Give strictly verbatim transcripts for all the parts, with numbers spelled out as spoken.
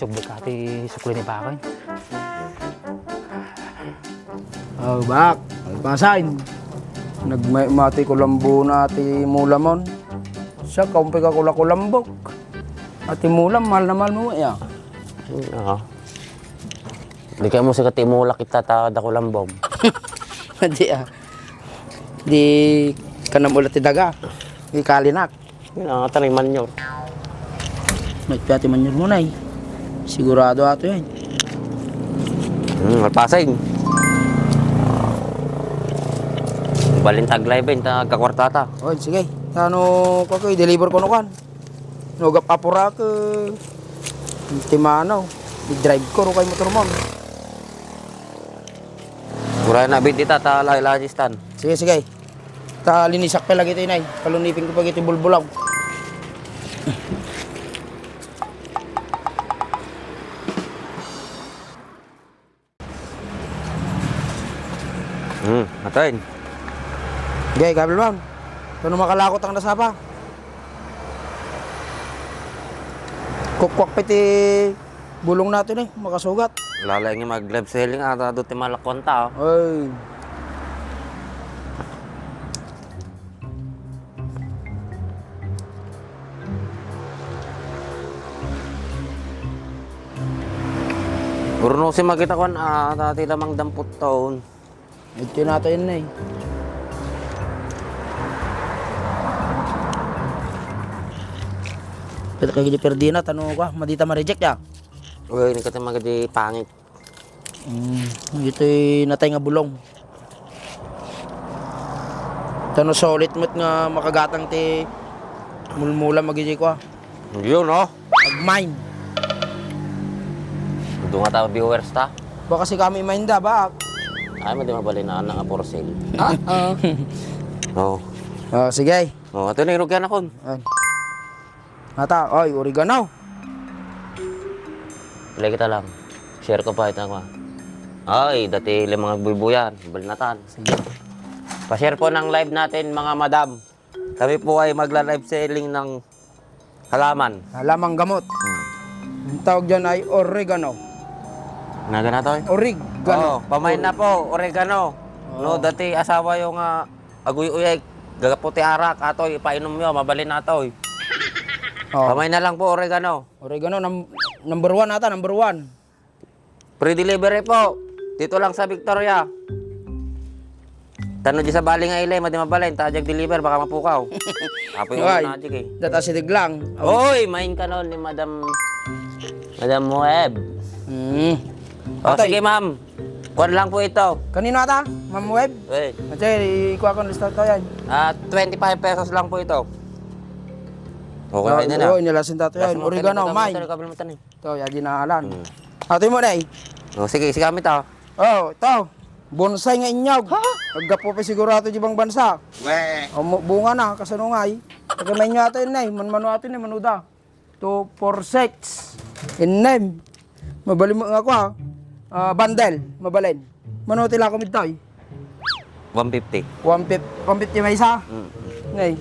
Tubig ka ti sukli ni Bakay. Oh, bak. Alpasan. Nagmati kulambo na ti mulamon. Siya, kaumpi ka kula kulambok. Ati mulam, mahal na mahal mo, ya. Oo. Di kayo mo sikat imulak ita ta da kulambom. Di, ah. Di kanam ulat ti daga. Di kalinak. Yun, ah, ata ni manyor. Nagpiyati manyor mo, Nay. Sigurado ato yan. Hmm, malpasig. Balintag live, eh, ta agkakwarta ta. Oh, sige. Tano, kakoy, deliver ko no kan. No, gap apura ko. Ti mano. I-drive ko, ro kay motor mo. Mura na bit dita, ta la-, la-, assistant. Sige, sige. Ta linisak pa lagi ito, inay. Kalunipin ko pa ito bulbulaw. Hmm, atain. Gay, gabil, ma'am. Kano makalakot ang nasapa? Kukwak piti bulong natin eh, makasugat. Lalay nga mag-live selling ata do ti malakwanta, oh. Ay. Bruno, si makita ko, ah, dati lamang dampot taon. Ito na tayo na eh. Pwede kayo di perdina, tano ka, madita ma-reject ya. Uy, nagkatay magadi pangit. Mm, ito'y natay nga bulong. Tano solid met nga makagatang ti mulmula magidi ko, ah. Yun, oh. Agmine. Dunga ta viewers ta. Baka si kami mainda, ba? Ay, madi mabalin na nga for sale. Ah, ah. Oh. Oh, sige. Oh, ato na yung rugyan akon. Ay. Ata, oy, oregano. Play kita lang. Share ko pa, ita ko. Ay, dati limang agbuybuyan. Balinatan. Sige. Pa-share po ng live natin, mga madam. Kami po ay magla-live selling ng halaman. Halamang gamot. Hmm. Ang tawag dyan ay oregano. Naga na to, eh? Oregano. Oo, pamain na po, oregano. Oo. No, dati asawa yung, ah, aguy-uyay, gagapo ti arak, atoy, ipainom yo, mabalin na to, eh. Oo. Pamain na lang po, oregano. Oregano, num-, number one ata, number one. Free delivery po. Dito lang sa Victoria. Tano di sa bali nga ilay, madi mabalin, ta ajag deliver, baka mapukaw. Apo yung Ay, una, ajag eh. Data sidig lang. Oy, main ka nun ni Madam, Madam Web. Hmm. O, Atay. Sige, ma'am. Kuwan lang po ito. Kanino ata? Ma'am Web? Eh. Ate, ikuha ko ng listahan to yan. Ah, twenty-five pesos lang po ito. Okay, Oh, na na. Oo, inilasin tato yan. Lasin mo, Oregano, tanim, tanim, may. Tanim, tanim, tanim. Ito, yadi na alan. Hmm. Ate mo na eh. O, sige, sige kami to. Oh, ito. Bonsai nga inyog. Ha? Aggapu pa siguro ato di bang bansa. We. O, mu-, bunga na, kasanungay. Pagka may inyo ato yun, nay. Man-, mano ato yun, eh, manuda. Two, four, six. Inem. Mabalin mo nga ako, ha. Ah, bundle. Mabalin. Mano ti lako midtoy? One fifty. One fifty, one fifty may isa? Mm. Nay.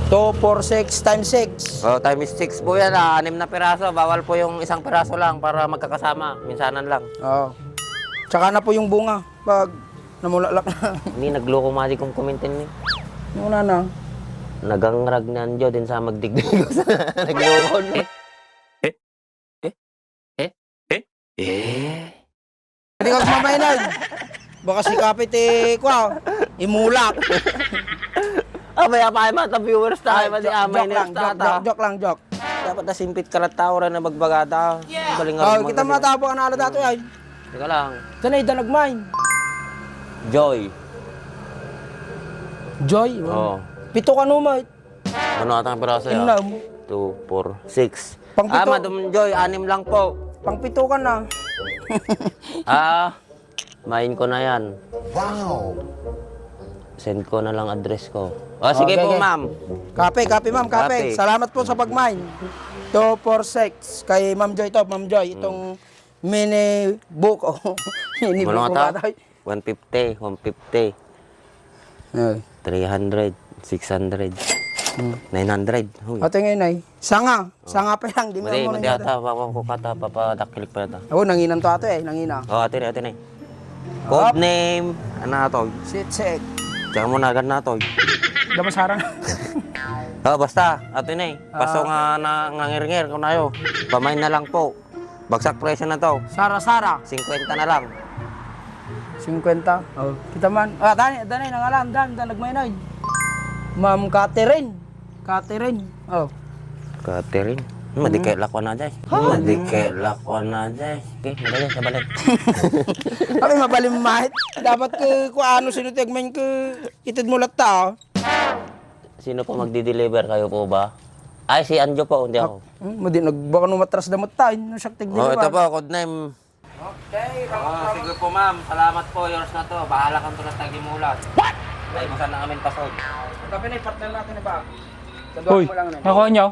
Two, four, six times six. Oh, times six po yan, ah. Anim na piraso. Bawal po yung isang piraso lang para magkakasama. Minsanan lang. Oo. Tsaka na po yung bunga. Pag namulalak na. Ni nagloko madi kong kumintin ni. Muna na. Nagangrag ni Anjo din sa magdigdig. Nagloko na. Eh? Eh? Eh? Hindi ka magmamainag. Baka si Kapit eh, kwa, imulak. Abay, apay, mata viewers ta, Ay, madi joke, amay joke na lang, ta, joke, ta. Joke, joke lang, joke. Dapat nasimpit ka lang tao rin na magbagata. Yeah. Baling Oh, arumang kita gabi. Matabo ka na ala dato ay. Teka lang. Sanay dalag mine. Joy. Joy? Oo. Pito ka numay. Ano ata ang piraso, ya? Inam. Two, four, six. Pang Ah, pito. Madam Joy, anim lang po. Pang pito ka na. Ah, main ko na yan. Wow! Send ko na lang address ko. Ah, sige Okay, po, okay. Ma'am. Kape, kape, ma'am, kape. Kape. Salamat po sa pagmain. Two, four, six. Kay Ma'am Joy to, Ma'am Joy. Itong Hmm. mini buko. Mini Ano buko nga ta? Ba tayo? One fifty, one fifty. Ay. Three hundred, six hundred. Hmm. Nine hundred. Huy. Ate ngay, nay. Sanga. Oh. Sanga pa lang, di mo Madi, mo madi nangina. Ata, pa, pa, pa, kata, papadakkelik pa ata. Oo, nanginan to ato eh, nangina. Oh, ate, ate, nay. Hop. Code name, ano to? Shit, shit. Diyan mo na agad na to. Damasarang. Oh, basta, ate, nay. Ah. Paso nga na, nga ngirngir, kung ayo. Pamain na lang po. Bagsak presyo na to. Sara-sara. Singkwenta na lang. Singkwenta? Oh. Kita man. Ah, dani, dani, nangalan, dan, dan, nagmainay. Ma'am Catherine. Catherine. Oh. Catherine? Hmm. Madikit lakwan na, Jay. Ha? Madikit lakwan na, Jay. Okay, madali, sabali. Kami mabalim mahit. Dapat ke, kung ano, sino ti agmain ke, itid mo latta, oh. Sino po magdi-deliver, kayo po ba? Ay, si Anjo po, hindi ako. Hmm, madi nag-, baka no matras da matain, no siya tig-deliver. Oh, ito po, code name. Okay, Ah, sige po, ma'am. Salamat po. Yours na to. Bahala kang tulad tagimulat. What? Ay, buksan na kami pasod. Tapi na, i-partner natin na ba? Uy, mo lang na. Nakuha niyo?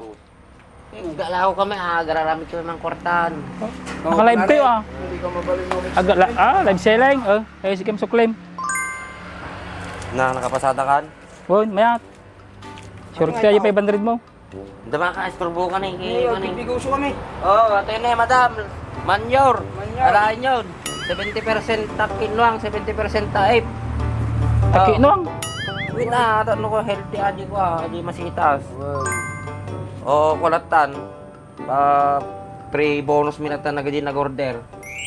Hmm, gala ko kami, ah, gararamit kami ng kwartan. Oh, Naka-live pare, kayo, ah. Hindi ka mabalin mo. Aga, la, ah, live selling. Oh, eh, sige, masuklim. Na, nakapasada kan? Uy, mayat. Sure Ano ka nga yung ito? five hundred mo? Dama ka, istorbo ka na, eh, Ay, ano, eh. Bibiguso kami. Oh, ato yun eh, madam. Manyor. Manyor. Alain yun. Seventy percent takinuang, seventy percent taip. Takinuang? Oh. Wait na, ato, ano ko, healthy, adi ko, ah, adi masitas. Wow. Oh, kulatan. Ah, free bonus mi natan nagadi nag-order.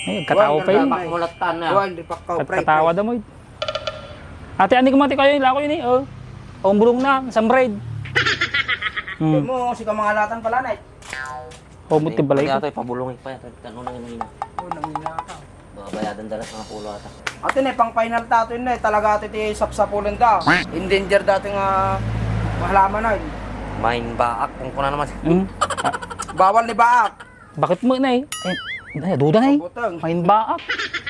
Ay, katawa pa yun. Pack mo natan na. One, di pa ka, pre, Katawa pre. Da mo, eh. Ate, ani ko mati kayo, ilako yun eh, oh. Oh, bulong na, isang braid. Hmm. Mo, si kamangalatan pala na eh. Oh, buti balay Pati ko. Ato, ipabulong eh, pa, ito, ito, ano na yun, yun. Oh, nangina ka. Babayadan dala sa mga pulo ata. Ate, ne, pang final tato yun, ne. Talaga, ate, ti sapsapulan da. Endanger dati nga halaman na yun. Main baak, kung kuna naman. Hmm. Bawal ni baak. Bakit mo, Nay? Eh, Nay, duda, Nay. Butang. Main baak.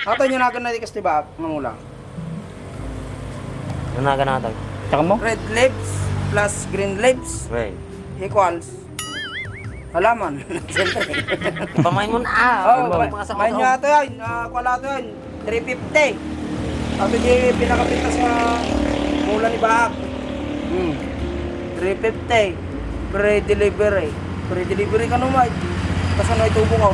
Ato, yun nagan na di kas ti baak, mangula. Ano nagan natin? Tsaka mo? Red leaves plus green leaves Right. equals halaman. Siyempre. Pamain mo na, ah. Oh, Ano ba? ma-, Mga sa main nyo ato yan. Ah, kuha ato yan. Three fifty. Sabi di pinakapintas nga mula ni Bahag. Hmm. Three fifty. Free delivery. Free delivery ka naman. Tapos ano itubo ko?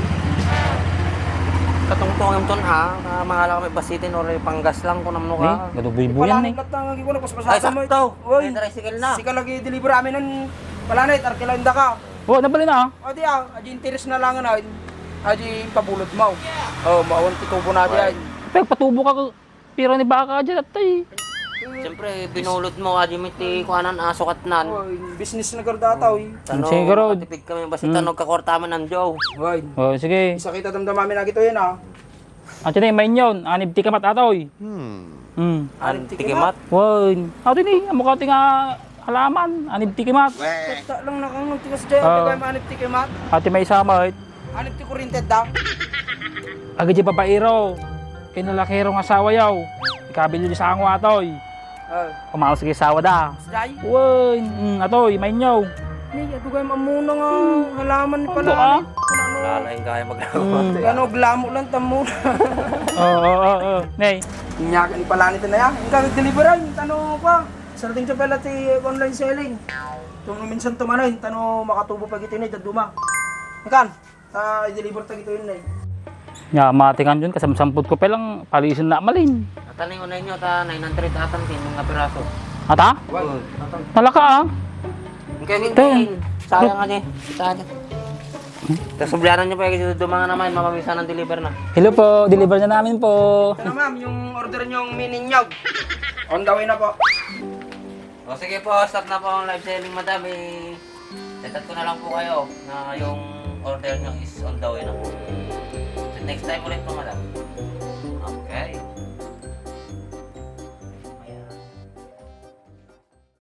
Katungtong yung ton, ha? Ah, mga lang may basitin or panggas lang kung ano ka. Eh, gaduboy-boyan, eh. Ipalanit lang ang ikuha na, pas Ay, masasa mo. Sakto. Oy, May tricycle na. Sika lagi deliver amin ng palanit, arkila yung daka. Oh, nabali na, ah. O, di, ah, adi interes na lang na. Adi pabulod mo. Oh, mawan ti tubo na di ay. Pagpatubo ka, pira ni baka dyan, atay. Siyempre, binulod mo, adi mo ti kuanan, ah, sukatnan. Oh, business na garda tao, eh. Tano, Sige, Rod. Makatipid kami, basta Mm. tano kakorta man ang Joe. Oy. Oh, sige. Isa kita damdamami na gito yun, ah. At yun eh, main yun. Anib ti kamat atoy. Hmm. Hmm. Anib ti kimat? Wan. Ato ni, amo ka ti nga halaman. Anib ti kimat. Basta lang nakangag ti kasjay, Ah. di ba yung anib ti kimat? Ati may isa, mait. Anib ti kurinted da. Aga di babaero. Kinalakero nga asawa yaw. Ikabilyo di sango atoy. Ah. Kumaon sige asawa da. Jay? Wan, mm, atoy, mainyaw. Ni, adu gayam amuna nga halaman ni Ando, Palani. Ah? Wala na yung kaya maglaban. Mm. Ano, glamo lang tamo. Oo, oo, oo. Nay. Inya, ni Palani to na yan. Ang kami deliveran, tano pa. Sarting to pala ti online selling. Itong minsan to manay, tano makatubo pa giti ni, daduma. Ikan. Ta, i-deliver ta gito yun, eh. Nya, matingan yun, kasamsampot ko pa lang, palisin na malin. Atan yung unay nyo, ta nine hundred atan, tin mga piraso. Ata? Wan. Oo. Atan. Talaka, ah. Kaya Ten. Sayang aja, sayang aja. Tapos sublianan nyo pa yung dumanga naman, mamamisan ng deliver na. Hello po, deliver na namin po. Ito na, ma'am, yung order nyo yung mininyog. On the way na po. O sige po, stop na po ang live selling, madam. Eh, chat ko na lang po kayo na yung order nyo is on the way na po. So, next time ulit po, madam.